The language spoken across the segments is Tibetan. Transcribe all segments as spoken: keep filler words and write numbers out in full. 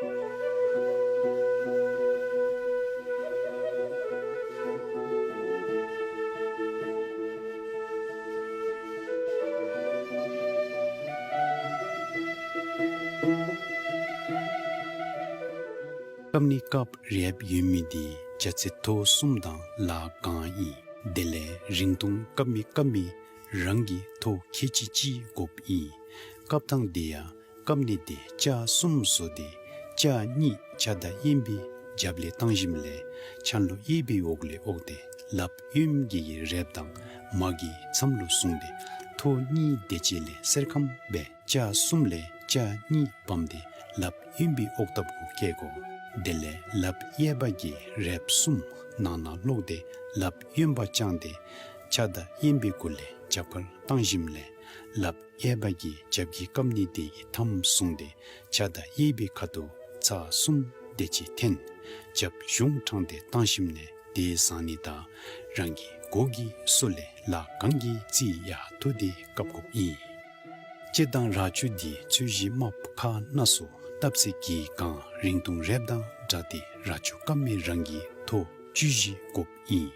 སྐབས་ནས་སྐབས་རེབ་ཡོད་མི་དེ་བྱ་ཚིག་ཐོ་གསུམ་དང་ལ་གང་ཡིན། དེ་ལས་རིང་ཐུང་སྐབས་མི་སྐབས་མི་རང་གི་ཐོ་ཁྱད་ཆོས་ཅིག་དགོས་ཡིན། སྐབས་དང་དེ་ཡང་སྐབས་ནས་དེ་ལྕགས་གསུམ་བཟོ་སྟེ་ལྕགས་གཉིས་ཆ་དང་གཡོན་པའི་རྒྱབ་ལས་བཏང་ཞིནམ་ལས་ཆ་ལོ་གཡས་པའི་འོག་ལས་འོག་སྟེ་ལགཔ་གཡོན་གྱི་རེབ་དང་མ་གི་མཚམས་ལུ་བཟུང་སྟེ་ཐོ་གཉིས་དེ་ཅིག་ལས་སེར་ཁམ་སྦེ་ལྕགས་གསུམ་ལས་ལྕགས་གཉིས་སྦམ་སྟེ་ལགཔ་གཡོན་པའི་འོག་ལྟབ་གུ་བཀལ་དགོ། དེ་ལས་ལགཔ་གཡས་པ་གི་རེབ་གསུམ་ནང་ན་ལོག་སྟེ་ལགཔ་གཡོན་པ་བརྐྱངས་ཏེ་ཆ་དང་གཡོན་པའི་གུ་ལས་རྒྱབ་ཁར་བཏང་ཞིནམ་ལས་ལགཔ་གཡས་པ་གི་རྒྱབ་ཀྱི་སྐབས་ནས་དེ་གི་མཐའམ་བཟུང་སྟེ་ཆ་དང་གཡས་པའི་ཁ་ཐུག་ཚར་གསུམ་དེ་ཅིག་འཐེན། རྒྱབ་གཞུང་དྲངས་ཏེ་བཏང་ཞིནམ་ལས་དེ་བཟང་ནི་དང་རང་གི་མགོ་གི་སོ་ལས་ལག་གང་གི་རྩིས་ཡར་ཐུག་སྟེ་བཀབ་དགོཔ་ཨིན། སྤྱིར་བཏང་རྭ་ཅོ་འདི་ཚོས་གཞི་དམརཔོ་ཁ་སྣ་སོ་བཏབ་ཚེ་གི་གང་རིང་ཐུང་རེབ་དང་སྦྲགས་ཏེ་རྭ་ཅོ་བཀབ་མི་རང་གི་ཐོ་བཅུ་བཞི་དགོཔ་ཨིན།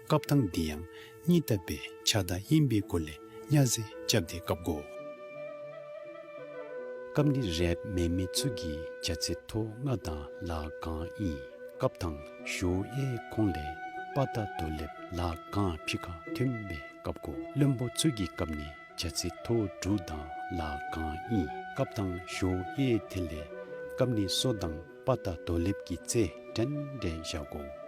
བཀབ་ཐངས་འདི་ཡང་གཉིས་ལྟབ་སྦེ་ཆ་དང་གཡོན་པའི་གུ་ལས་ཉ་ཟེ་རྐྱབ་སྟེ་བཀབ་དགོ། བཀབ་ནི་རེབ་མེད་མི་ཚུ་གིས་བྱ་ཚིག་ཐོ་ལྔ་དང་ལ་གང་ཨིན། བཀབ་ཐངས་ཞོ་གཡས་ཁོང་ལས་པ་ཏ་རྡོ་ལེབ་ལ་གང་ཕི་ཁ་མཐུན་སྦེ་བཀབ་དགོ། བློན་པོ་ཚུ་གིས་བཀབ་ནི་བྱ་ཚིག་ཐོ་དྲུག་དང་ལ་གང་ཨིན། བཀབ་ཐངས་ཞོ་གཡས་དེ་ལས་བཀབ་ནི་སོ་དང་པ་ཏ་རྡོ་ལེབ་ཀྱི་རྩེ་འདྲན་འདྲ་བཞག་དགོ།